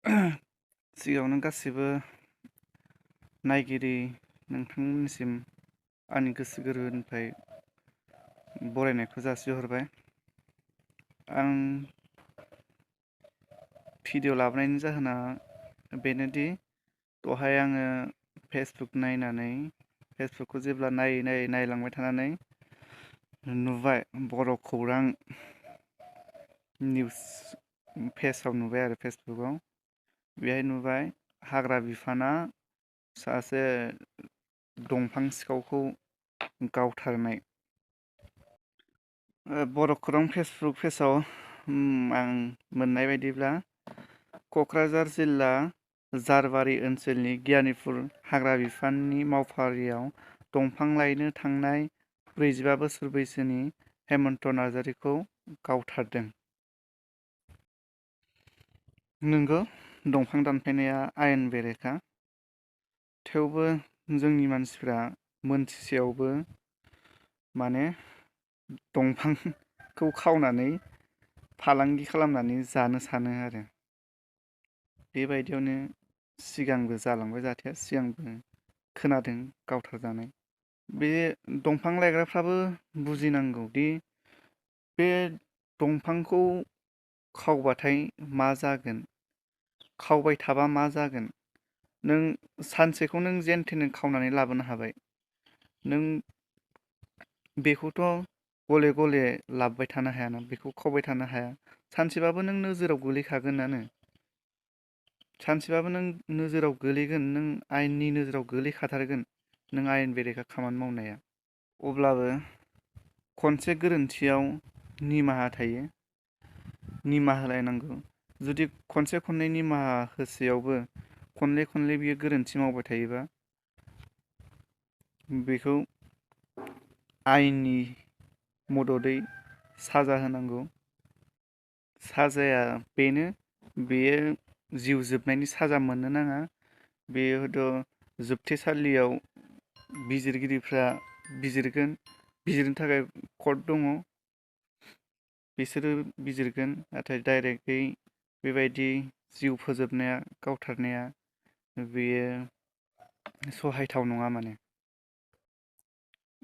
सिगाङावनो गासिबो नायगिरि नोंथांमोननिसिम आंनि गोसो गोरबोनिफ्राय बरायनायखौ जासिहरबाय। आं भिडिअ लाबोनायनि जाहोना बेनोदि दहाय आङो फेसबुकखौ जेब्ला नायै नायलांबाय थानानै नुबाय बर' खौरां निउस पेजाव नुबाय आरो फेसबुकआव बेहाय नुबाय हाग्रा बिफाना सासे दंफां सिखावखौ गावथारनाय। बर' खौरां फेसबुक पेजाव आं मोननाय बायदिब्ला क'क्राझार जिल्ला जारबारि ओनसोलनि गियानिपुर हाग्रा बिफाननि मावफारियाव दंफां लायनो थांनाय 45 बोसोर बैसोनि हेमन्त नार्जारिखौ गावथारदों। नंगौ, दंफां दानफायनाया आयेन बेरेखा। थेवबो जोंनि मानसिफ्रा मोनथिसेयावबो माने दंफांखौ खावनानै फालांगि खालामनानै जानो सानो आरो। बेबायदियावनो सिगांबो जालांबाय जाथाया, सिगांबो खोनादों गावथारजानाय। बे दंफां लायग्राफ्राबो बुजिनांगौ दि बे दंफांखौ खावबाथाय मा जागोन, खावबाय थाबा मा जागोन। नों सानसेखौ नों जेन थेन खावनानै लाबोनो हाबाय, नों बेखौथ' गले गले लाबोबाय थानो हायाना, बेखौ खावबाय थानो हाया। सानसेबाबो नों नोजोराव गोलैखागोनानो, सानसेबाबो नों नोजोराव गोलैगोन, नों आयेननि नोजोराव गोलैखाथारगोन नों आयेन बेरेखा खामानि मावनाया। अब्लाबो खनसे गोरोन्थियाव निमाहा थायो, निमाहा होलायनांगौ। जुदि खनसे खननै निमाहा होसेयावबो खनले बियो गोरोन्थि मावबाय थायोबा बेखौ आयेननि मददै साजा होनांगौ। साजाया बेनो, बेयो जिउ जोबनायनि साजा मोननो नाङा। बेयो हयथ' जोबथेसालियाव बिजिरगिरिफ्रा बिजिरगोन, बिजिरनो थाखाय कर्ट दङ, बिसोरो बिजिरगोन। नाथाय डाइरेक्टयै बेबायदि जिउ फोजोबनाया, गावथारनाया बेयो सहायथाव नङा माने।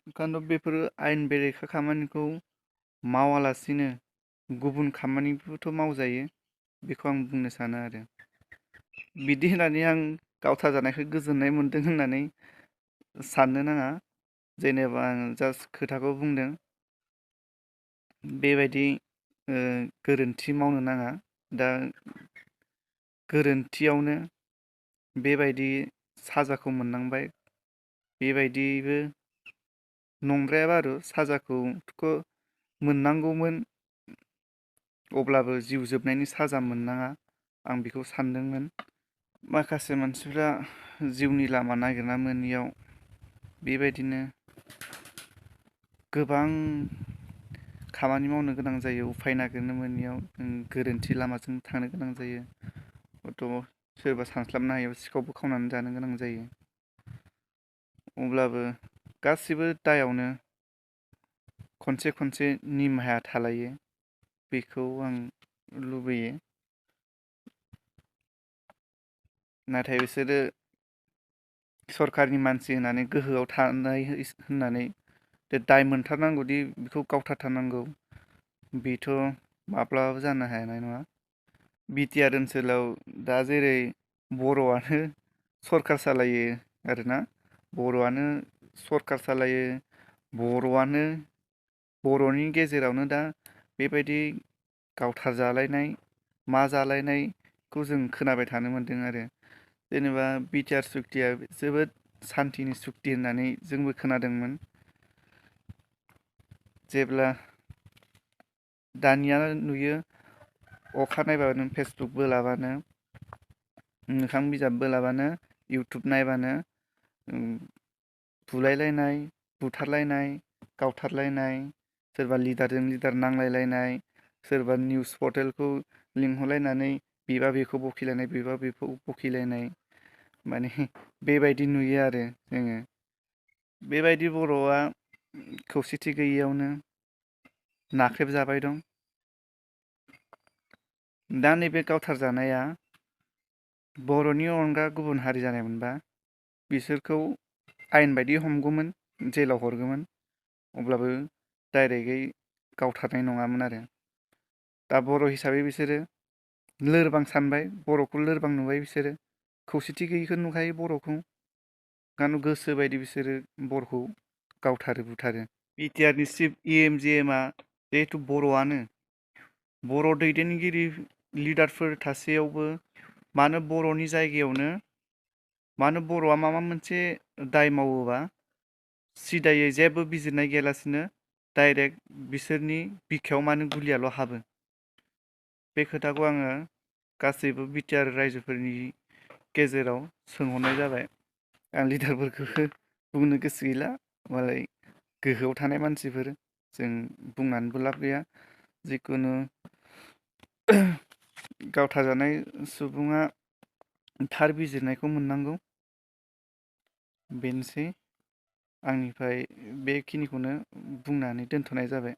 ओंखायनोथ' बेफोरो आयेन बेरेखा खामानिखौ मावालासिनो गुबुन खामानिबोथ' मावजायो, बेखौ आं बुंनो सानो आरो। बिदि होननानै आं गावथारजानायखौ गोजोननाय मोन्दों होननानै साननो नाङा। जेनेबा आं जास्ट खोथाखौ बुंदों, बेबायदि गोरोन्थि मावनो नाङा। दा गोरोन्थियावनो बेबायदि साजाखौ मोननांबाय, बेबायदिबो नंद्रायाबा आरो साजाखौथ' मोननांगौमोन, अब्लाबो जिउ जोबनायनि साजा मोननाङा, आं बेखौ सानदोंमोन। माखासे मानसिफ्रा जिउनि लामा नागिरना मोनैयाव बेबायदिनो गोबां खामानि मावनो गोनां जायो, उफाय नागिरनो मोनैयाव गोरोन्थि लामाजों थांनो गोनां जायो। हयथ' सोरबा सानस्लाबनो हायैयाव सिखावबो खावनानै जानो गोनां जायो। अब्लाबो गासिबो दायावनो खनसे निमाहाया थालायो, बेखौ आं लुबैयो। नाथाय बिसोरो सरकारनि मानसि होननानै गोहोआव थानाय होननानै दाय मोनथारनांगौदि बेखौ गावथारनांगौ, बेथ' माब्लाबाबो जानो हानाय नङा। बिटिआर ओनसोलाव दा जेरै बर'आनो सरकार सालायो आरोना, बर'आनो सरकार सालायो, बर'नि गेजेरावनो दा बेबायदि गावथार जालायनाय, मा जालायनायखौ जों खोनाबाय थानो मोन्दों आरो। जेनेबा बिटिआर सुक्तिया जोबोद सान्थिनि सुक्ति होननानै जोंबो खोनादोंमोन। जेब्ला दानिया नुयो, अखा नायबानो फेसबुक बोलाबानो, मोखां बिजाब बोलाबानो, इउटुब नायबानो बुलायलायनाय, बुथारलायनाय, गावथारलायनाय, सोरबा लिडारजों लिडार नांलायलायनाय, सोरबा निउस पर्टेलखौ लिंहरलायनानै बेबा बेखौ बखिलायनाय, बेबा बेखौ बखिलायनाय, माने बेबायदि नुयो आरो जोङो। बेबायदि बर'आ खौसेथि गैयैयावनो नाख्रेबजाबाय दं। दा नैबे गावथारजानाया बर'नि अनगा गुबुन हारि जानायमोनबा बिसोरखौ आयेन बायदि हमगौमोन, जेलाव हरगौमोन, अब्लाबो डाइरेक्टयै गावथारनाय नङामोन आरो। दा बर' हिसाबै बिसोरो लोरबां सानबाय, बर'खौ लोरबां नुबाय बिसोरो, खौसेथि गैयिखौ नुखायो बर'खौ, गावनि गोसो बायदि बिसोरो बर'खौ गावथारो बुथारो। बिटिआरनि चिफ इएमजिएमआ जिहेथु बर'आनो, बर' दैदेनगिरि लिडारफोर थासेयावबो मानो बर'नि जायगायावनो, मानो बर'आ माबा मोनसे दाय मावोबा सिदायै जेबो बिजिरनाय गैयालासिनो डाइरेक्ट बिसोरनि बिखायाव मानो गुलियाल' हाबो? बे खोथाखौ आङो गासैबो बिटिआर रायजोफोरनि गेजेराव सोंहरनाय जाबाय। आं लिडारफोरखौबो बुंनो गोसो गैला, मालाय गोहोआव थानाय मानसिफोर, जों बुंनानैबो लाब गैया। जिखुनु गावथारजानाय सुबुङा थार बिजिरनायखौ मोननांगौ, बेनोसै। आंनिफ्राय बेखिनिखौनो बुंनानै दोनथ'नाय जाबाय।